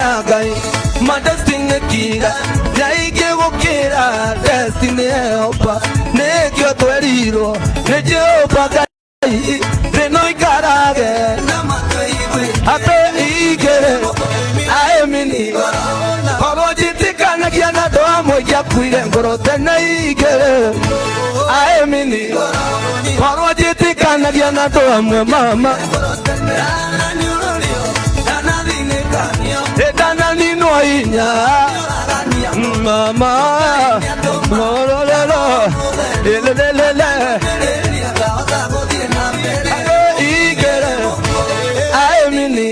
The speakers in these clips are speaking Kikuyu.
Ngai ma destiny kira nyaingĩ gũkĩra destiny helper nĩkĩo twerirwo nĩ Jehova Ngai thĩno ikarage atĩ ingĩrĩ aemini korwo njĩtĩkanagia na andũ amwe ingĩakuire ngoro tene ingĩrĩ aemini korwo njĩtĩkanagia na andũ amwe mama ndananinwo inya mama lolololo lelelele igere aemini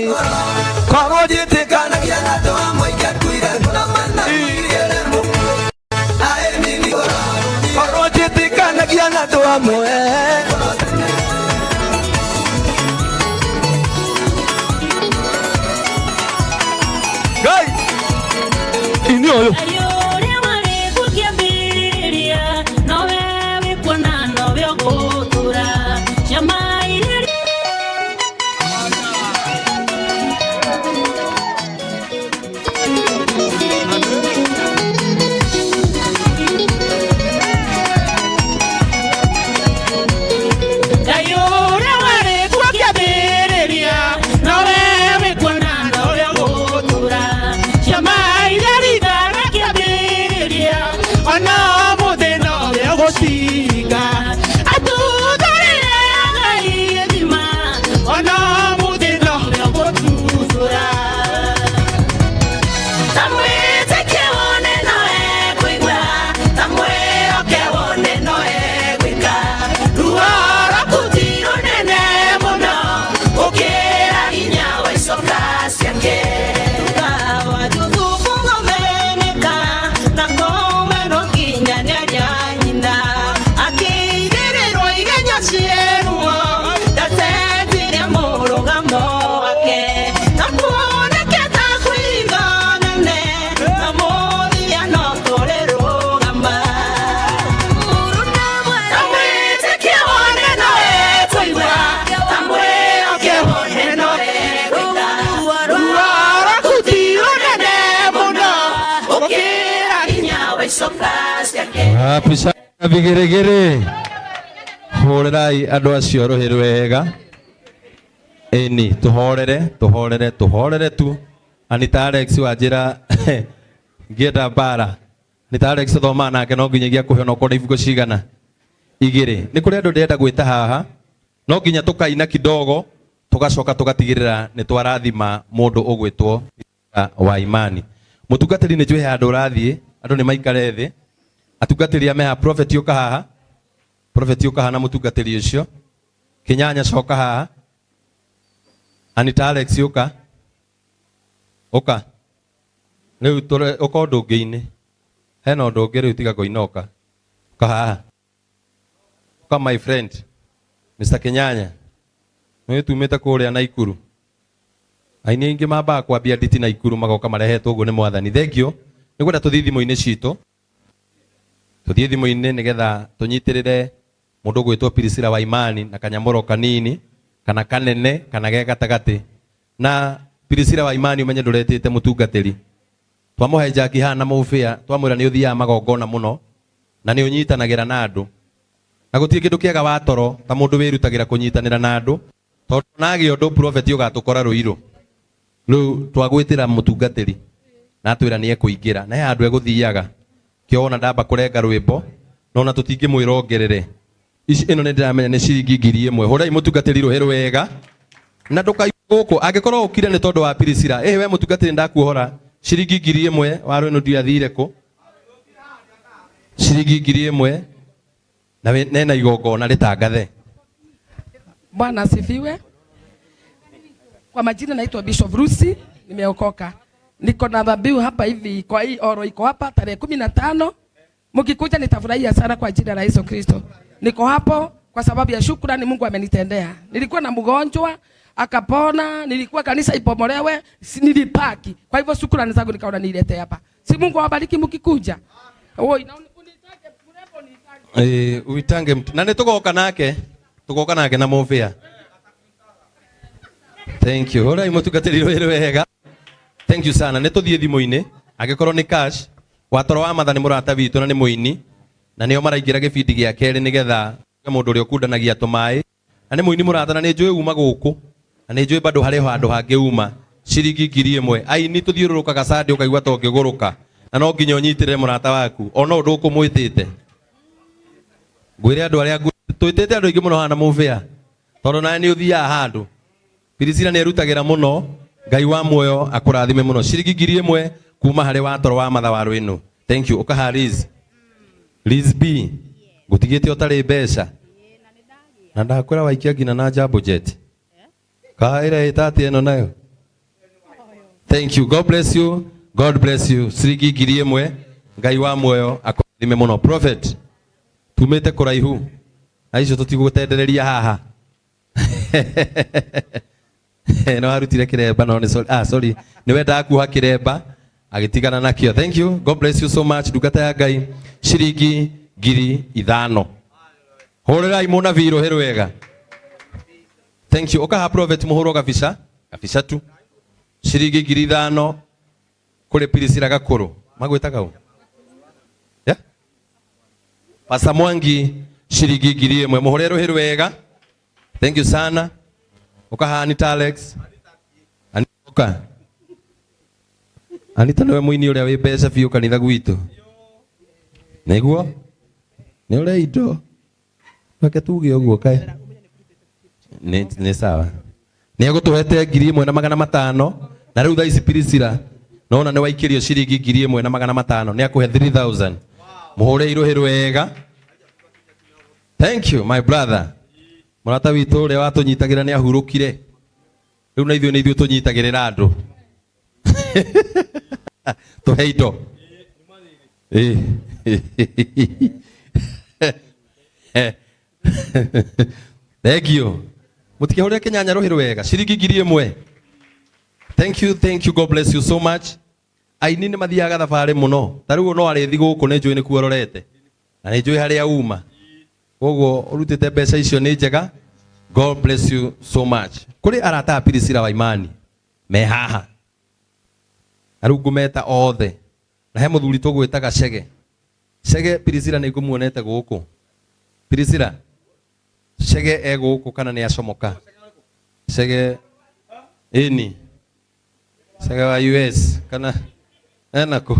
korwo njĩtĩkanagia na andũ amwe ingĩakuire korwo njĩtĩkanagia na andũ amwe. Ngai ini ũyũ. Ngai ũrĩa warĩ kuo kĩambĩrĩria, nowe wĩ kuo na nowe ũgũtũũra. Ciama iria. Ngai ũrĩa warĩ kuo kĩambĩrĩria, nowe wĩ kuo na nowe ũgũtũũra. Ciama iria ringaga kĩambĩrĩria, ona ũmũthĩ nowe ũgũcinga. Atuthũrĩre Ngai ithima, ona ũmũthĩ nowe ũgũtuthũra. Ta mwĩtĩkie wone no ekũigua, ta mwĩhoke wone no egwĩka. Ruo rwaku ti rũnene mũno, gũkĩra hinya wa icoka ciake. Thutha wa Juthubu kũmeneka na kũmenwo nginya nĩ arĩa nyina, akĩigĩrĩrwo igenyo ciĩ ruo, ndacenjirie mũrũgamo wake. Na kuoneke ta kwĩ hingo nene, na mũthia no kũrĩrũgama. Ta mwĩtĩkie wone no ekũigua, ta mwĩhoke wone no egwĩka. Ruo rwaku ti rũnene mũno, gũkĩra hinya wa icoka ciake. Wapi vigeregere hũrĩrai andũ acio rũhĩ rwega ĩni tũhorere tũhorere tũhorere tu. Anita Alex wanjĩra ngĩenda mbara. Anita Alex tũthomaga nake no nginyagia kũhe onokorwo nĩ ibuku cigana igĩrĩ. Nĩ kũrĩ andũ ndĩrenda gwĩta haha no nginya tũkaina kidogo tũgacoka tũgatigĩrĩra nĩ twarathima mũndũ ũgwĩtwo wa imani. Mũtungatĩri nĩ njũĩ handũ ũrathiĩ andũ nĩ maikare thĩ. Atungatĩri a meha prophet ũka haha, prophet ũka haha na mũtungatĩri ũcio Kĩnyanya coka haha. Anita Alex ũka ũka rĩu tũre ũka ũndũ ũngĩ-inĩ hena ũndũ ũngĩ rĩu tiga kũina ũka ũka haha ũka my friend Mr. Kĩnyanya nĩ tumĩte kũrĩa Naikuru. Aini aingĩ mambaga kwambia nditi Naikuru magoka marehetwo ũguo nĩ mwathani. Thank you. Nĩ gwenda tũthiĩ thimũ-inĩ citũ, tũthiĩ thimũ-inĩ nĩgetha tũnyitĩrĩre mũndũ ũgwĩtwo Priscilla wa Imani na kanyamũro kanini kana kanene kana ge gatagatĩ. Na Priscilla wa Imani ũmenye ndũretĩte mũtungatĩri. Twamũhe njaki haha na mũbĩa twamwĩra nĩ ũthiaga magongona mũno na nĩ ũnyitanagĩra na andũ na gũtirĩ kĩndũ kĩega wa toro ta mũndũ wĩrutagĩra kũnyitanĩra na andũ tondũ nagĩa ũndũ prophet ũgatũkora rũirũ. Rĩu twagwĩtĩra mũtungatĩri na atwĩra nĩ ekũingĩra na he handũ egũthiaga kĩo wona ndamba kũrenga rwĩmbo no na tũtingĩmwĩra ongerere. Ici ĩno nĩ ndĩramenya nĩ ciringi 1000. Hũrai mũtungatĩri rũhĩ rwega na ndũkaigua gũkũ angĩkorwo ũkire nĩ tondũ wa Priscilla. Ĩhĩ we mũtungatĩri ndakuohora ciringi 1000 wa rwĩno ndiũĩ athire kũ. Ciringi 1000 na nena igongona rĩtangathe. Bwana asifiwe. Kwa majina naitwa Bishop Rusi, nimeokoka. Niko na dhabihu hapa hivi kwa hii oro iko hapa tarehe 15. Mkikuja nitafurahia sana kwa jina la Yesu Kristo. Niko hapo kwa sababu ya shukrani Mungu amenitendea. Nilikuwa na mgonjwa akapona, nilikuwa kanisa ipomolewe, nilipaki. Kwa hivyo shukrani zangu nikaona nilete hapa. Si Mungu awabariki mkikuja. Oi, na unitage mrembo niitange. Uitange mtu. Na nĩtũgoka nake. Tũgoka nake na mũbĩa. Thank you. Hũrai mũtungatĩri rũhĩ rwega. Thank you sana. Nĩ tũthiĩ thimũ-inĩ angĩkorwo nĩ cash watoro wa matha nĩ mũrata witũ na nĩ mũini na nĩo maraingĩra gĩbindi gĩa kerĩ nĩgetha mũndũ ũrĩa ũkundanagia tũmaĩ na nĩ mũini mũrata na nĩ njũĩ uma gũkũ na nĩ njũĩ bado harĩ handũ hangĩ uma ciringi 1000. Aini tũthiũrũrũkaga sande ũkaigua ta ũngĩgũrũka na no nginya ũnyitĩrĩre mũrata waku ona ũndũ ũkũmwĩtĩte. Ngwĩre andũ arĩa twĩtĩte andũ aingĩ mũno haha na mũbĩa tondũ nawe nĩ ũthiaga handũ. Pirisila nĩ erutagĩra mũno. Ngai wa muoyo akũrathime mũno. Ciringi 1000 kuma harĩ watoro wa matha wa rwĩnũ. Thank you. Ũkaha Liz. Liz B. Ngũtigĩte ũtarĩ mbeca. Na ndakwĩra waikia nginya na Jambo Jet. Ka ĩrĩa ĩtati ĩno nayo. Thank you. God bless you. God bless you. Ciringi 1000. Ngai wa muoyo akũrathime mũno. Prophet. Tumĩte kũraihu. Na icio tũtigũtendereria haha. No arutire kiremba no nĩ sorry. Ah, sorry. Nĩ wendaga kuoha kiremba agĩtigana nakĩo. Thank you. God bless you so much. Ndungata ya Ngai ciringi 5,000. Hũrĩrai mũnabii rũhĩ rwega. Thank you. Ũkaha prophet mũhũrwo gabica. Gabica tu. Ciringi 5,000 kũrĩ Pirisila Gakũrũ. Magwĩtaga ũ? Yeah? Pastor Mwangi ciringi 1000. Mũhũre rũhĩ rwega. Thank you sana. Ũkaha Anita Alex. Anita ũka. Anita nĩwe mũini ũrĩa wĩ mbeca biũ kanitha gwitũ. Nĩguo? Nĩ ũrĩa indo. Reke tuge ũguo kaĩ. Nĩ sawa. Nĩ egũtũhete 1500 na rĩu thaa ici Pirisila nona nĩ waikĩrio ciringi 1500 nĩ akũhe 3000. Mũhũre irũhĩ rwega. Thank you my brother. Mũrata witũ ũrĩa watũnyitagĩra nĩ ahurũkire. Rĩu na ithuĩ nĩ ithuĩ tũnyitagĩrĩra andũ. Tũhe indo. Thank you. Mũtikĩhũrĩre kĩnyanya rũhĩ rwega. Ciringi 1000. Thank you, thank you. God bless you so much. Aini nĩ mathiaga thabarĩ mũno. Ta rĩu no arĩthi gũkũ nĩ njũĩ nĩkuo ũrorete. Na nĩ njũĩ harĩa uma. Koguo ũrutĩte mbeca icio nĩ njega. God bless you so much. Kũrĩ arata a Pirisila wa Imani me haha. Na rĩu ngũmeta othe. Na he mũthuri tũgwĩtaga Chege. Chege Pirisila nĩ ngũmuonete gũkũ. Pirisila Chege e gũkũ kana nĩ acomoka? Chege ĩni. Chege wa US kana ena kũ?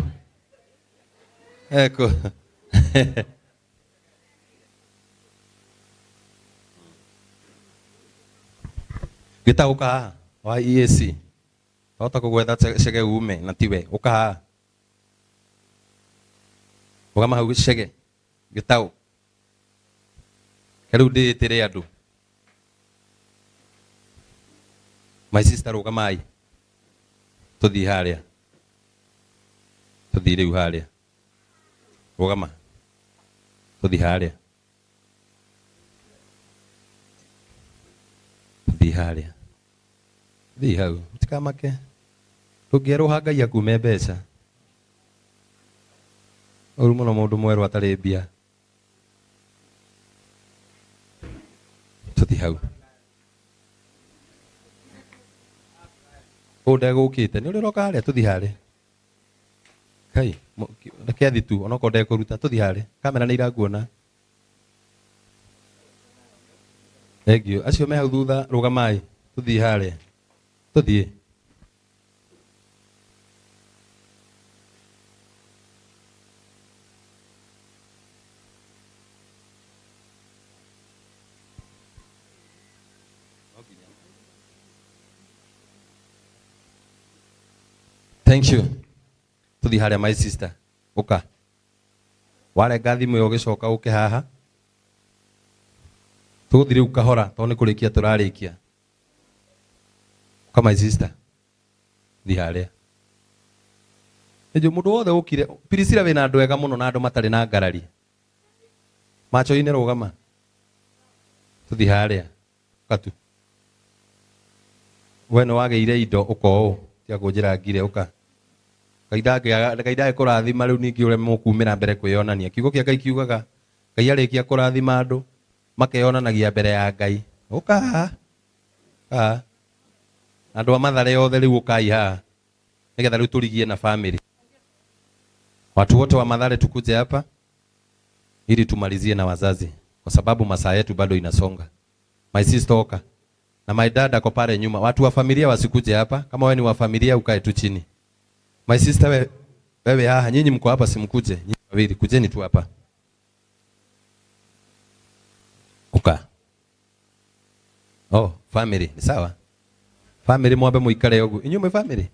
Eko. Gĩtaũka haha wa EAC. Wahota kũgwetha Chege ume na tiwe. Ũka haha. Rũgama hau Chege. Gĩtaũ. Rĩu ndĩĩtĩre andũ. My sister rũgamai. Tũthiĩ harĩa. Tũthiĩ rĩu harĩa. Rũgama. Tũthiĩ harĩa. Tũthiĩ harĩa. Thiĩ hau. Mũtikamake. Ndũngĩerũha Ngai akume mbeca. Ũru mũno mũndũ mwerũ atarĩ mbia. Tũthiĩ hau. Ũũ ndegũkĩte. Nĩ ũrĩ ũroka harĩa tũthiĩ harĩa. Kai, reke athi tu onokorwo ndekũruta tũthiĩ harĩa. Kamera nĩ irakuona. Thank you. Acio me hau thutha rũgamai tũthiĩ harĩa. Tũthiĩ. Thank you. Tũthiĩ harĩa my sister. Ũka. Warenga thimũ ĩyo ũgĩcoka ũke haha. Tũgũthiĩ rĩu kahora tondũ nĩ kũrĩkia tũrarĩkia. Ũka my sister. Thiĩ harĩa. Nĩnjũĩ mũndũ wothe ũkire. Pirisila wĩna andũ ega mũno na andũ matarĩ na ngarari. Macho-inĩ rũgama. Tũthiĩ harĩa. Ũka tu. We nĩ wagĩire indo ũka ũũ. Tiga kũnjĩra ngire ũka. Ngai ndangĩkũrathima rĩu ningĩ ũrĩa mũkumĩra mbere kwĩyonania. Kiugo kĩa Ngai kiugaga Ngai arĩkia kũrathima andũ makeyonanagia mbere ya Ngai. Ũka haha. Haha. Andũ a Mathare othe rĩu ũkai haha. Nigetha riu turigie na family. Watu wote wa Mathare tukuje hapa ili tumalizie na wazazi, kwa sababu masaa yetu bado inasonga. My sister oka na my dad ako pale nyuma. Watu wa familia wasikuje hapa. Kama wewe ni wa familia ukae tu chini. My sister wewe haha, nyinyi mko hapa simkuje. Nyinyi wawili kujeni tu hapa. Uka. Oh, family ni sawa. Family mwambe muikare ugu. Inyuĩ mwĩ family?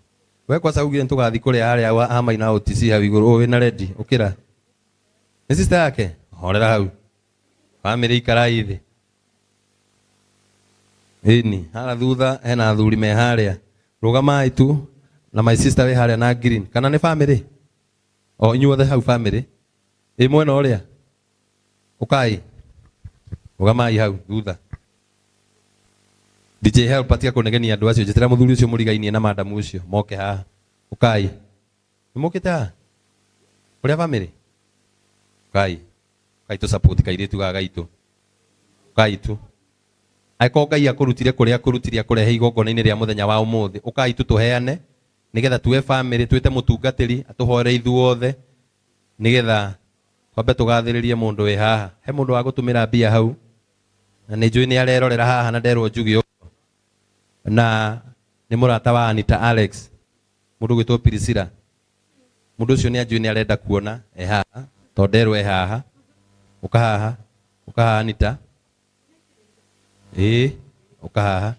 We kwanza ugire nitugathi kuria haria wa ama na OTC hau iguru wina ready ukira. Ni sister yake? Horera hau. Family ikarai thi. Ĩni, haria thutha hena athuri me haria. Rugamai tu na my sister wĩ haria na green. Kana nĩ family? O inyuothe hau family. Ĩ mwena ũrĩa? Ukai. Rugamai hau thutha. DJ help atia kunegenia andu acio njitira muthuri ucio murigainie na madamu ucio moke haha. Ukai. Ni mukite haha? Uria family? Ukai. Ukai tu support kairitu ga gaitu. Ukai tu. Angĩkorwo Ngai akũrutire kũrĩa akũrutire akũrehe igongona-inĩ rĩa mũthenya wa ũmũthĩ, ũkai tu tũheane nĩgetha tuwe family, twĩte mũtungatĩri atũhoere ithuothe nĩgetha twambe tũgathĩrĩrie mũndũ wĩ haha. He mũndũ wa gũtũmĩra mbia hau na nĩ njũĩ nĩ arerorera haha na nderwo njuge ũguo, na nĩ mũrata wa Anita Alex, mũndũ ũgwĩtwo Priscilla. Mũndũ ũcio nĩ anjũĩ nĩ arenda kuona e haha tondũ nderwo e haha. Ũka haha, ũka haha Anita. Ĩĩ, ũka haha.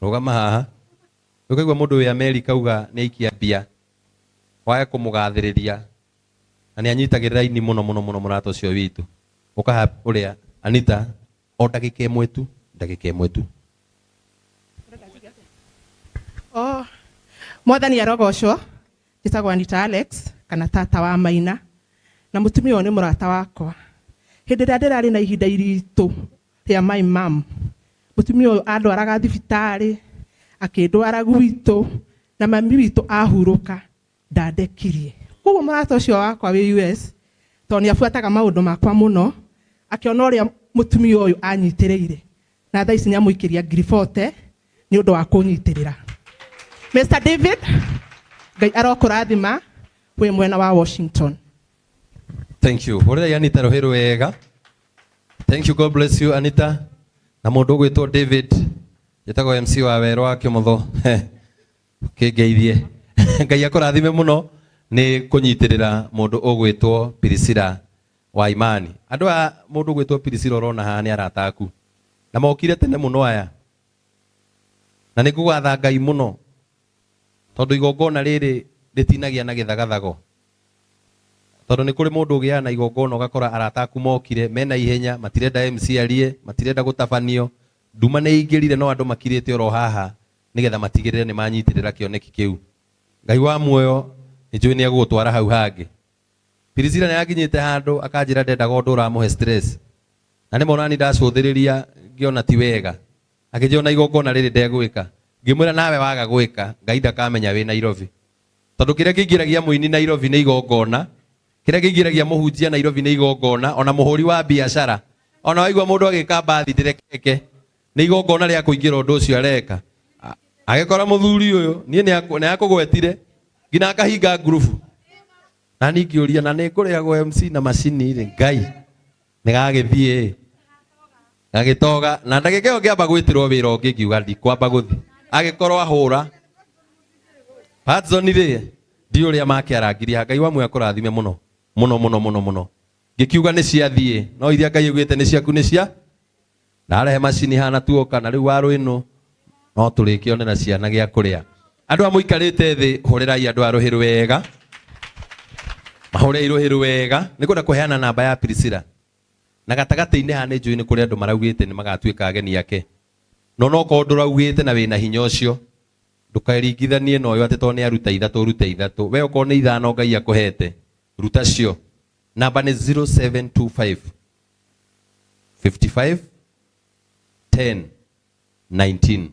Rũgama haha. Ũkaigua mũndũ wĩ Amerika auga nĩ aikia mbia, wage kũmũgathĩrĩria, na nĩ anyitagĩrĩra ini mũno mũno mũno mũrata ũcio witũ. Ũka haha ũrĩa Anita, o ndagĩka ĩmwe tu, ndagĩka ĩmwe tu. Oh, mwathani arogocwo. Njĩtagwo Anita Alex kana tata wa Maina, na mũtumia ũyũ nĩ mũrata wakwa. Hĩndĩ ĩrĩa ndĩrarĩ na ihinda iritũ rĩa my mom, mũtumia ũyũ andwaraga thibitarĩ, akĩndwara gwitũ, na mami witũ ahurũka ndandekirie. Koguo mũrata ũcio wakwa wĩ US, tondũ nĩ abuataga maũndũ makwa mũno, akĩona ũrĩa mũtumia ũyũ anyitĩrĩire, na thaa ici nĩ amũikĩria 40,000 nĩ ũndũ wa kũnyitĩrĩra. Mr. David, Ngai arokũrathima wĩ mwena wa Washington. Thank you. Hũrĩrai Anita rũhĩ rwega. Thank you, God bless you Anita. Na mũndũ ũgwĩtwo David, njĩtagwo MC wa werũ wa Kĩmotho. Kĩngeithie. Ngai akũrathime mũno nĩ kũnyitĩrĩra mũndũ ũgwĩtwo Priscilla wa Imani. Andũ a mũndũ ũgwĩtwo Priscilla ũrona haha nĩ arata aku. Na mokire tene mũno aya. Na nĩ ngũgatha Ngai mũno tondũ igongona rĩrĩ rĩtinagia na gĩthagathago. Tondũ nĩ kũrĩ mũndũ ũgĩaga na igongona ũgakora arata aku mokire mena ihenya, matirenda MC arie, matirenda gũtabanio. Nduma nĩ ingĩrire no andũ makirĩte oro haha nĩgetha matigĩrĩre nĩ manyitĩrĩra kĩoneki kĩu. Ngai wa muoyo nĩ njũĩ nĩ egũgũtwara hau hangĩ. Priscilla nĩ akinyĩte handũ akanjĩra ndendaga ũndũ ũramũhe stress. Na nĩ mona ni ndacũthĩrĩria ngĩona ti wega. Akĩnjĩra ona igongona rĩrĩ ndegwĩka. Ngĩmwĩra nawe waga gwĩka Ngai ndakamenya wĩ Nairobi. Tondũ kĩrĩa kĩingĩragia mũini Nairobi nĩ igongona, kĩrĩa kĩingĩragia mũhunjia Nairobi nĩ igongona, ona mũhũri wa biacara, ona waigua mũndũ agĩka mbathi ndĩrekeke, nĩ igongona rĩa kũingĩra ũndũ ũcio areka. Agĩkora mũthuri ũyũ, niĩ nĩ akũgwetire nginya akahinga ngurubu. Na niĩ ngĩũria, na nĩ ngũrĩhagwo MC na macini rĩ, Ngai nĩ gagĩthiĩ gagĩtoga. Na ndagĩka ĩyo ngĩamba gwĩtĩrwo wĩra ũngĩ, ngiuga ndikwamba gũthiĩ. Agĩkorwo ahũra Hudson rĩ, ndiũ ũrĩa makĩarangirie. Ngai wa muoyo akũrathime mũno mũno mũno mũno mũno. Ngĩkiuga nĩ ciathiĩ, no iria Ngai augĩte nĩ ciaku nĩ cia. Ndarehe macini hana tuoka, na rĩu waru ĩno no tũrĩkĩonera ciana gĩa kũrĩa. Andũ a mũikarĩte thĩ, hũrĩrai andũ a rũhĩ rwega, mahũrei rũhĩ rwega. Nĩ kwenda kũheana namba ya Priscilla. Na gatagatĩ-inĩ haha nĩ njũĩ nĩ kũrĩ andũ maraugĩte nĩ magatuĩka ageni ake. No nokorwo ndũraugĩte na wĩna hinya ũcio, ndũkeringithanie na ũyũ atĩ tondũ nĩ aruta ithatũ ũrute ithatũ. We okorwo nĩ ithano Ngai akũhete, ruta cio. Namba nĩ 0725 55 10 19.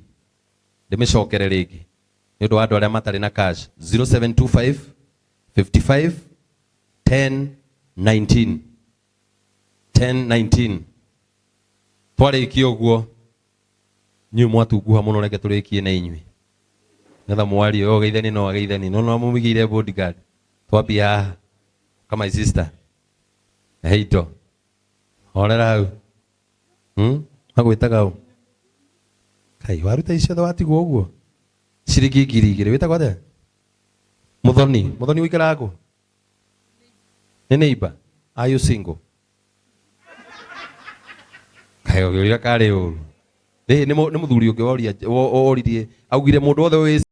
Ndĩmĩcokere rĩngĩ nĩ ũndũ wa andũ arĩa matarĩ na cash. 0725 55 10 19. 10 19. Twarĩkia ũguo, inyuĩ mwatunguha mũno, reke tũrĩkie na inyuĩ. Ngetha mwarie o geithani no ageithani no no mumigire bodyguard. Twambie haha. Kama my sister. Heito. Horera hau. Magwĩtaga ũ? Kai waruta icio ciothe watigwo ũguo? Ciringi 2,000 wĩtagwo atĩa? Muthoni. Muthoni ũikaraga kũ? Nĩ neighbor? Are you single? Kai ũgĩũria karĩ ũru. Nĩ mũthuri ũngĩ woria oririe augire mũndũ wothe wĩ